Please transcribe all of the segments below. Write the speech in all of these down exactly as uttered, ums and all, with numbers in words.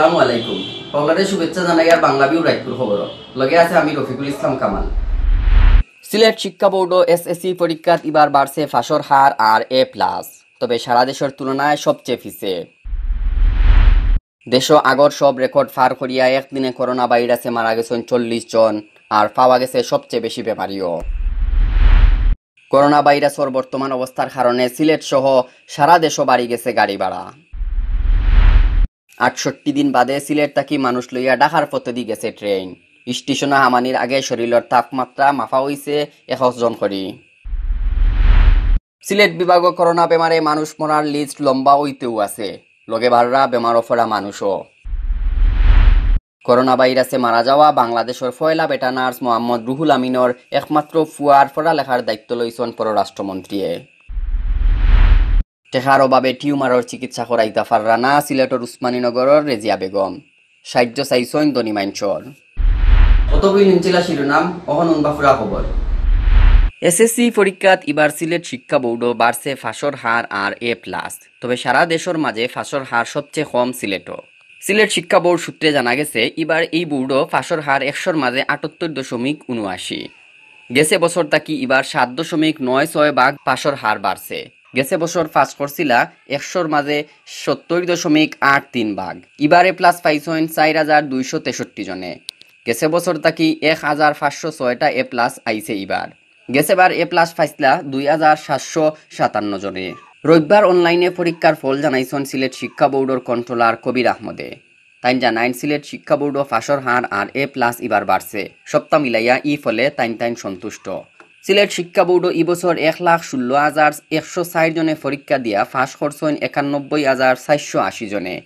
আসসালামু আলাইকুম। সকলরে শুভেচ্ছা জানাইয়ার বাংলা ভিউ রায়পুর খবর। লগে আছে আমি রফিকুল ইসলাম কামাল। সিলেট শিক্ষা বোর্ডও এসএসসি পরীক্ষাত ইবার বাড়ছে ফাঁসর হার আর এ প্লাস, তবে সারা দেশর তুলনায় সবচেয়ে পিছে। দেশো আগর সব রেকর্ড ফার করিয়া একদিনে করোনা ভাইরাসে মারা গেছইন চল্লিশ জন, আর পাওয়া গেছে সবচেয়ে বেশি বেমারিও। করোনা ভাইরাসর বর্তমান অবস্থার কারণে সিলেট সহ সারা দেশো বাড়ি গেছে গাড়ি ভাড়া। আটষট্টি দিন বাদে সিলেট থাকি মানুষ লইয়া ঢাকার পথেদি গেছে ট্রেন। স্টেশনো হামানির আগে শরীলর তাপমাত্রা মাপা অইছে একুশ জন করি। সিলেট বিভাগো করোনা বেমারে মানুষ মরার লিস্ট লম্বা অইতেউ আছে, লগে বাড়রা বেমারো পড়া মানুষও। করোনা ভাইরাসে মারা যাওয়া বাংলাদেশর পয়লা বেটা নার্স মোহাম্মদ রুহুল আমিনর একমাত্র ফুয়ার পড়ালেখার দায়িত্ব লইছইন পররাষ্ট্রমন্ত্রীয়ে। টেকার অভাবে টিউমারর চিকিৎসা করাইতা পাররা না সিলেটর উসমানীনগরর রেজিয়া বেগম। সাহায্য চাইছইন ধনী মাইনষর। কতগুই নিনছিলা শিরোনাম, অখন উনবা ফুরা খবর। এসএসসি পরীক্ষাত ইবার সিলেট শিক্ষা বোর্ডও বাড়ছে ফাঁসর হার আর এ প্লাস, তবে সারা দেশর মাঝে ফাঁসর হার সবচেয়ে কম সিলেটও। সিলেট শিক্ষা বোর্ড সূত্রে জানা গেছে, ইবার এই বোর্ডও ফাঁসর হার একশোর মাঝে আটাত্তর দশমিক উনআশি। গেছে বছর থাকি ইবার সাত দশমিক নয় ছয় ভাগ ফাঁসর হার বাড়ছে। গেছে বছর ফাঁস করছিলা একশোর মাঝে সত্তর দশমিক আট তিন ভাগ। ইবার এ প্লাস পাইছইন চার হাজার দুইশো তেষট্টি জনে। গেছে বছর থাকি এক হাজার পাঁচশো ছয়টা এ প্লাস আইছে ইবার। গেছে বার এ প্লাস পাইছলা দুই হাজার সাতশো সাতান্ন জনে। রবিবার অনলাইনে পরীক্ষার ফল জানাইছইন সিলেট শিক্ষা বোর্ডর কন্ট্রোলার কবির আহমদে। তাইন জানাইন, সিলেট শিক্ষা বোর্ডও ফাঁসর হার আর এ প্লাস ইবার বাড়ছে। সপ্তাহ মিলাইয়া ই ফলে তাইন তাইন সন্তুষ্ট। সিলেট শিক্ষা বোর্ডও ই বছর এক লাখ ষোলো হাজার একশো চার জনে পরীক্ষা দিয়া ফাঁস করছইন একানব্বই হাজার চারশো আশি জনে।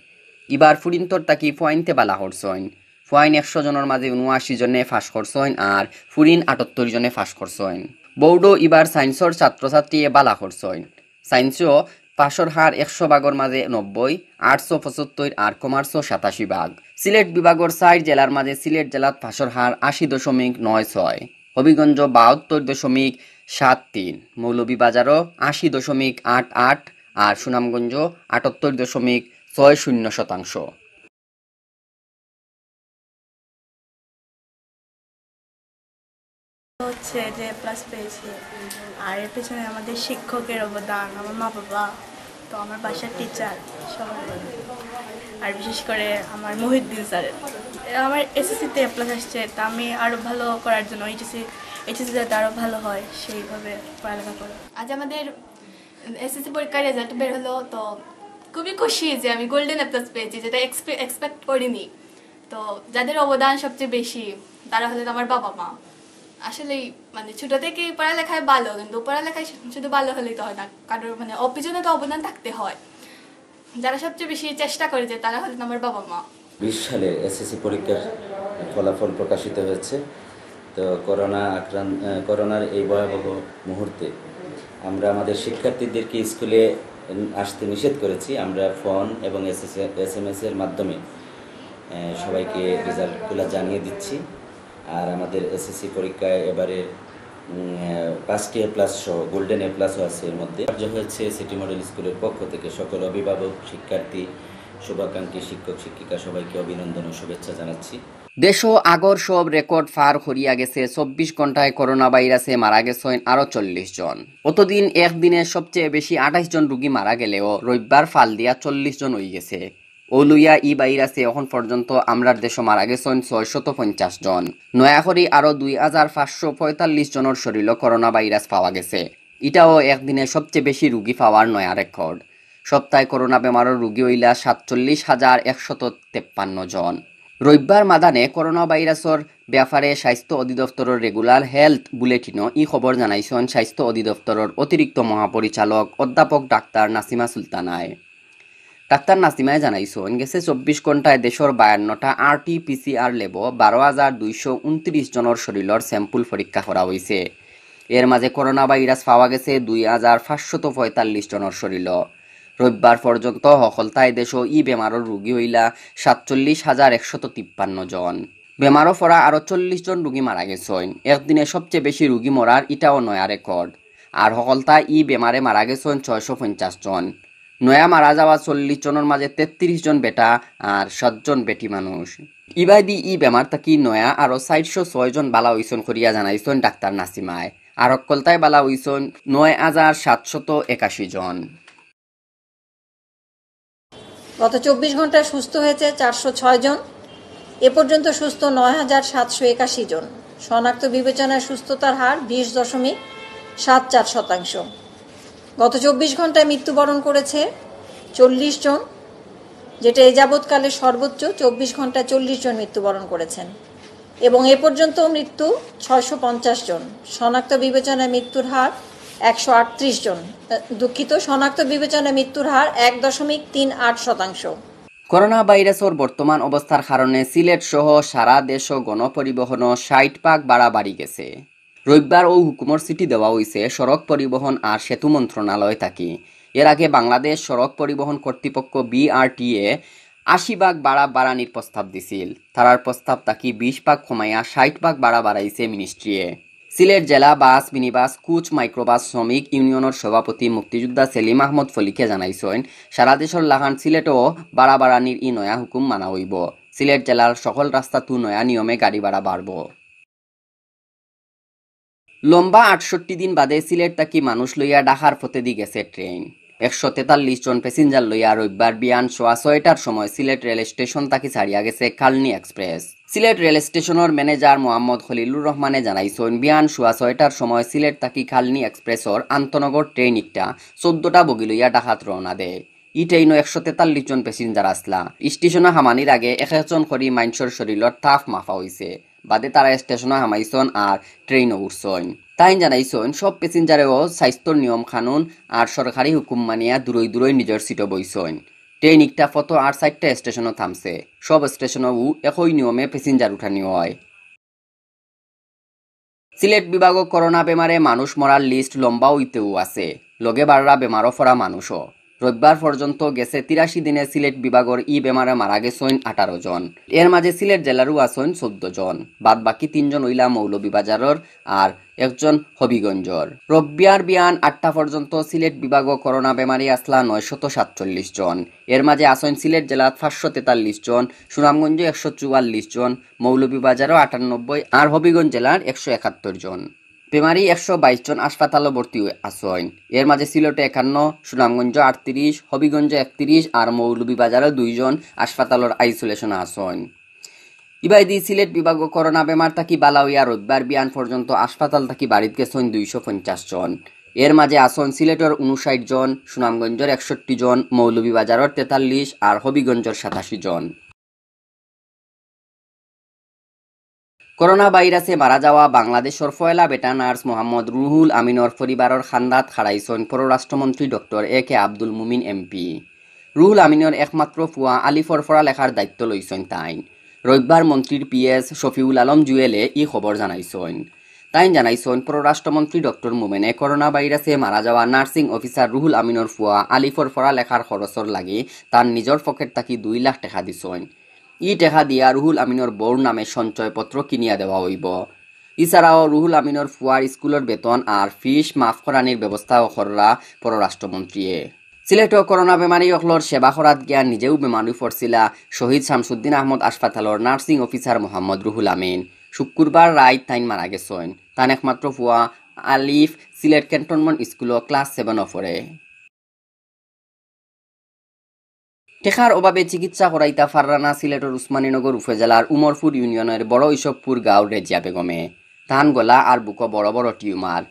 ইবার ফুরিন্তর থাকি ফুয়াইন্তে বালা করছইন। ফুয়াইন একশো জনর মাঝে উনআশি জনে ফাঁস করছইন আর ফুরিন আটাত্তর জনে ফাঁস করছইন। বোর্ডও ইবার সায়েন্সর ছাত্রছাত্রীয়ে বালা করছইন। সায়েন্সও ফাঁসর হার একশো ভাগর মাঝে নব্বই, আর্টসও পঁচাত্তর আর কমার্সও সাতাশি ভাগ। সিলেট বিভাগর চাইর জেলার মাঝে সিলেট জেলাত ফাঁসর হার আশি দশমিক নয় ছয়, হবিগঞ্জ বাহাত্তর দশমিক সাত তিন, মৌলভীবাজারও আশি দশমিক আট আট আর সুনামগঞ্জ আটাত্তর দশমিক ছয় শূন্য শতাংশ। হচ্ছে যে প্লাস পেয়েছি, আর এর পেছনে আমাদের শিক্ষকের অবদান, আমার মা বাবা, তো আমার বাসার টিচার, সবাই, আর বিশেষ করে আমার মহিউদ্দিন স্যারের। আমার এসএসসিতে এ প্লাস আসছে, তা আমি আরও ভালো করার জন্য, এইচএসসি এইচএসসি যাতে আরও ভালো হয় সেইভাবে পড়ালেখা করে। আজ আমাদের এসএসসি পরীক্ষার রেজাল্ট বের হলো, তো খুবই খুশি যে আমি গোল্ডেন এ প্লাস পেয়েছি, যেটা এক্সপেক্ট করিনি। তো যাদের অবদান সবচেয়ে বেশি, তারা হলেন আমার বাবা মা। আসলেই, মানে, ছোট থেকেই পড়ালেখায় ভালো, কিন্তু পড়ালেখায় শু- শুধু ভালো হলেই তো হয় না, কারোর, মানে, অ- পিছনে তো অবদান থাকতে হয়। যারা সবচেয়ে বেশি চেষ্টা করে, যে তারা হলেন আমার বাবা মা। বিশ সালের এসএসসি পরীক্ষার ফলাফল প্রকাশিত হয়েছে। তো করোনা আক্রান্ত, আহ, করোনার এই ভয়াবহ মুহূর্তে আমরা আমাদের শিক্ষার্থীদেরকে স্কুলে আসতে নিষেধ করেছি। আমরা ফোন এবং এসএমএস এর মাধ্যমে, আহ, সবাইকে রেজাল্টগুলো জানিয়ে দিচ্ছি। আর আমাদের এসএসসি পরীক্ষায় এবারে, উম, আহ, পাঁচটি এ প্লাস সহ গোল্ডেন এ প্লাসও আছে এর মধ্যে। কার্য হয়েছে সিটি মডেল স্কুলের পক্ষ থেকে সকল অভিভাবক, শিক্ষার্থী, শুভাকাঙ্ক্ষী, শিক্ষক, শিক্ষিকা সবাইকে অভিনন্দন ও শুভেচ্ছা জানাচ্ছি। দেশো আগর সব রেকর্ড ফার করিয়া গেছে চব্বিশ ঘন্টায় করোনা ভাইরাসে মারা গেছইন আরো চল্লিশ জন। অতদিন একদিনে সবচেয়ে বেশি আঠাইশ জন রুগী মারা গেলেও রবিবার ফাল দিয়া চল্লিশ জন অইগেছে। অউ লইয়া ই ভাইরাসে অখন পর্যন্ত আমরার দেশো মারা গেছইন ছয়শত পঞ্চাশ জন। নয়া করি আরো দুই হাজার পাঁচশো পঁয়তাল্লিশ জনর শরীলো করোনা ভাইরাস পাওয়া গেছে। ইটাও একদিনে সবচেয়ে বেশি রুগী পাওয়ার নয়া রেকর্ড। সপ্তাহে করোনা বেমারর রুগী অইলা সাতচল্লিশ হাজার একশত তেপ্পান্ন জন। রবিবার মাদানে করোনা ভাইরাসর ব্যাপারে স্বাস্থ্য অধিদপ্তরর রেগুলার হেলথ বুলেটিনো ই খবর জানাইছইন স্বাস্থ্য অধিদপ্তরর অতিরিক্ত মহাপরিচালক অধ্যাপক ডাক্তার নাসিমা সুলতানায়। ডাক্তার নাসিমায় জানাইছইন, গেছে চব্বিশ ঘন্টায় দেশর বায়ান্নটা আরটি পিসিআর ল্যাবো বারো হাজার দুইশো ঊনত্রিশ জনর শরীলর স্যাম্পল পরীক্ষা করা অইছে। এর মাঝে করোনা ভাইরাস পাওয়া গেছে দুই হাজার পাঁচশত পঁয়তাল্লিশ জনর শরীলো। রবিবার পর্যন্ত হকলতায় দেশো ই বেমারর রুগী অইলা সাতচল্লিশ হাজার একশত তিপ্পান্ন জন। বেমারো পড়া আরো চল্লিশ জন রুগী মারা গেছইন। একদিনে সবচেয়ে বেশি রুগী মরার ইটাও নয়া রেকর্ড। আর হকলতায় ই বেমারে মারা গেছইন ছয়শো পঞ্চাশ জন। নয়া মারা যাওয়া চল্লিশ জনর মাঝে তেত্রিশ জন বেটা আর সাত জন বেটি মানুষ। ইবাদি ই বেমার থাকি নয়া আরো চারশো ছয় জন বালা অইছইন করিয়া জানাইছইন ডাক্তার নাসিমায়। আর হক্কলতায় বালা অইছইন নয় হাজার সাতশত একাশি জন। গত চব্বিশ ঘন্টায় সুস্থ হয়েছে চারশো ছয় জন। এ পর্যন্ত সুস্থ নয় হাজার সাতশো একাশি জন। শনাক্ত বিবেচনায় সুস্থতার হার বিশ দশমিক সাত চার শতাংশ। গত চব্বিশ ঘন্টায় মৃত্যুবরণ করেছে চল্লিশ জন, যেটা এ যাবৎকালে সর্বোচ্চ। চব্বিশ ঘন্টায় চল্লিশ জন মৃত্যুবরণ করেছেন এবং এ পর্যন্ত মৃত্যু ছয়শো পঞ্চাশ জন। শনাক্ত বিবেচনায় মৃত্যুর হার একশো আটত্রিশ জন। আহ, দুঃখিত, শনাক্ত বিবেচনায় মৃত্যুর হার এক দশমিক তিন আট শতাংশ। করোনা ভাইরাসর বর্তমান অবস্থার কারণে সিলেট সহ সারা দেশো গণপরিবহনও ষাট ভাগ ভাড়া বাড়ি গেছে। রবিবার অউ হুকুমর চিঠি দেওয়া অইছে সড়ক পরিবহন আর সেতু মন্ত্রণালয় থাকি। এর আগে বাংলাদেশ সড়ক পরিবহন কর্তৃপক্ষ বিআরটিএ আশি ভাগ ভাড়া বাড়ানির প্রস্তাব দিছিল। তারার প্রস্তাব থাকি বিশ ভাগ কমাইয়া ষাট ভাগ ভাড়া বাড়াইছে মিনিস্ট্রিয়ে। সিলেট জেলা বাস, মিনিবাস, কোচ, মাইক্রোবাস শ্রমিক ইউনিয়নর সভাপতি মুক্তিযোদ্ধা সেলিম আহমদ ফলিকে জানাইছইন, সারা দেশর লাখান সিলেটও ভাড়া বাড়ানির ই নয়া হুকুম মানা অইবো। সিলেট জেলার সকল রাস্তাতু নয়া নিয়মে গাড়ি ভাড়া বাড়বো। লম্বা আটষট্টি দিন বাদে সিলেট থাকি মানুষ লইয়া ঢাকার পথেদি গেছে ট্রেন। একশো তেতাল্লিশ জন প্যাসেঞ্জার লইয়া রবিবার বিয়ান সোয়া ছয়টার সময় সিলেট রেল স্টেশন থাকি ছাড়িয়া গেছে কালনি এক্সপ্রেস। সিলেট রেল স্টেশনর ম্যানেজার মোহাম্মদ খলিলুর রহমানে জানাইছইন, বিয়ান সোয়া ছয়টার সময় সিলেট থাকি কালনি এক্সপ্রেসর আন্তনগর ট্রেন একটা চৌদ্দটা বগি লইয়া ঢাকাত রওনা দেয়। ই ট্রেইনো একশো তেতাল্লিশ জন প্যাসেঞ্জার আছলা। স্টেশনো হামানির আগে এক একজন করি মাইনষর শরীলর তাপ মাপা অইছে। বাদে তারা স্টেশনো হামাইছইন আর ট্রেইনো উঠছইন। তাইন জানাইছইন, সব প্যাসেঞ্জারেও স্বাস্থ্যর নিয়ম কানুন আর সরকারি হুকুম মানিয়া দূরই দূরই নিজর সিটো বইছইন। ট্রেইন একটা পথো আর চাইরটা স্টেশনো থামছে। সব স্টেশনো একই নিয়মে প্যাসেঞ্জার উঠানি অয়। সিলেট বিভাগো করোনা বেমারে মানুষ মরার লিস্ট লম্বা অইতেউ আছে, লগে বাড়রা বেমারো পড়া মানুষও। রবিবার পর্যন্ত গেছে তিরাশি দিনে সিলেট বিভাগর ই বেমারে মারা গেছইন আঠারো জন। এর মাঝে সিলেট জেলারউ আছইন চৌদ্দ জন, বাদ বাকি তিনজন অইলা মৌলভীবাজারর আর একজন হবিগঞ্জর। রবিবার বিয়ান আটটা পর্যন্ত সিলেট বিভাগো করোনা বেমারি আছলা নয়শত সাতচল্লিশ জন। এর মাঝে আছইন সিলেট জেলাত পাঁচশো তেতাল্লিশ জন, সুনামগঞ্জো একশো চুয়াল্লিশ জন, মৌলভীবাজারো আটানব্বই আর হবিগঞ্জ জেলার একশো একাত্তর জন। বেমারি একশো বাইশ জন হাসপাতালো ভর্তি আছইন। এর মাঝে সিলেটো একান্ন, সুনামগঞ্জো আটত্রিশ, হবিগঞ্জো একত্রিশ আর মৌলভীবাজারো দুইজন হাসপাতালর আইসোলেশনো আছইন। ইবাদি সিলেট বিভাগো করোনা বেমার থাকি বালা অইয়া রবিবার বিয়ান পর্যন্ত হাসপাতাল থাকি বাড়িত গেছইন দুইশো পঞ্চাশ জন। এর মাঝে আছইন সিলেটর ঊনষাট জন, সুনামগঞ্জর একষট্টি জন, মৌলভীবাজারর তেতাল্লিশ আর হবিগঞ্জর সাতাশি জন। করোনা ভাইরাসে মারা যাওয়া বাংলাদেশর পয়লা বেটা নার্স মোহাম্মদ রুহুল আমিনর পরিবারর কান্দাত খাড়াইছইন পররাষ্ট্রমন্ত্রী ডক্টর এ কে আব্দুল মুমিন এমপি। রুহুল আমিনর একমাত্র ফুয়া আলিফর পড়ালেখার দায়িত্ব লইছইন তাইন। রবিবার মন্ত্রীর পিএস শফিউল আলম জুয়েলে ই খবর জানাইছইন। তাইন জানাইছইন, পররাষ্ট্রমন্ত্রী ডক্টর মোমেনে করোনা ভাইরাসে মারা যাওয়া নার্সিং অফিসার রুহুল আমিনর ফুয়া আলিফর পড়ালেখার খরচর লাগি তান নিজর পকেট থাকি দুই লাখ টেকা দিছইন। ই টেকা দিয়া রুহুল আমিনর বউর নামে সঞ্চয়পত্র কিনিয়া দেওয়া অইবো। ইছাড়াও রুহুল আমিনর ফুয়ার স্কুলর বেতন আর ফিস মাফ করানির ব্যবস্থাও কররা পররাষ্ট্রমন্ত্রীয়ে। সিলেটো করোনা বেমারি অকলর সেবা করাত গিয়া নিজেউ বেমারি পড়ছিলা শহীদ শামসুদ্দিন আহমদ হাসপাতালর নার্সিং অফিসার মোহাম্মদ রুহুল আমিন। শুক্রবার রাইত তাইন মারা গেছইন। তান একমাত্র ফুয়া আলিফ সিলেট ক্যান্টনমেন্ট স্কুলো ক্লাস সেভেনো পড়ে। টেকার অভাবে চিকিৎসা করাইতা পাররা না সিলেটর উসমানীনগর উপজেলার উমরপুর ইউনিয়নর বড় ইসবপুর গাঁওর রেজিয়া বেগমে। তান গলা আর বুকো বড় বড় টিউমার।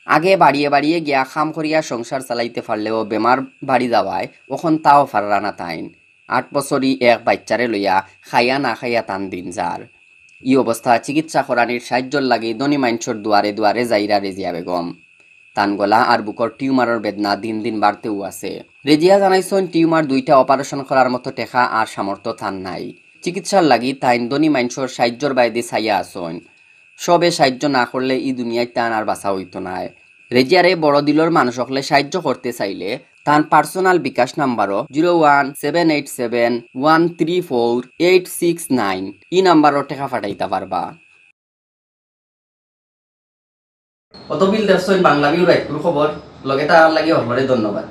আগে বাড়িয়ে বাড়িয়ে গিয়া কাম করিয়া সংসার চালাইতে পারলেও বেমার বাড়ি যাওয়ায় অখন তাও পাররা না তাইন। আট বছরই এক বাইচ্চারে লইয়া খাইয়া না খাইয়া তান দিন যার। ই অবস্থা চিকিৎসা করানির সাহায্যর লাগি ধনী মাইনষর দুয়ারে দুয়ারে যাইরা রেজিয়া বেগম। তান গলা আর বুকর টিউমারর বেদনা দিন দিন বাড়তেউ আছে। রেজিয়া জানাইছইন, টিউমার দুইটা অপারেশন করার মতো টেকা আর সামর্থ্য তান নাই। চিকিৎসার লাগি তাইন ধনী মাইনষর সাহায্যর বায়দি চাইয়া আছইন। সবে সাহায্য না করলে ই দুনিয়াত তান আর বাঁচা অইতো নায়। রেজিয়ারে বড় দিলর মানুষ অকলে সাহায্য করতে চাইলে তান পার্সোনাল বিকাশ নাম্বারও zero one seven eight seven one three four eight six nine, ই নাম্বারও টেকা পাঠাইতা পারবা। অতবিল দেখছইন বাংলা ভিউ রাইতকুর খবর, লগে থাকার লাগি হকলরে ধন্যবাদ।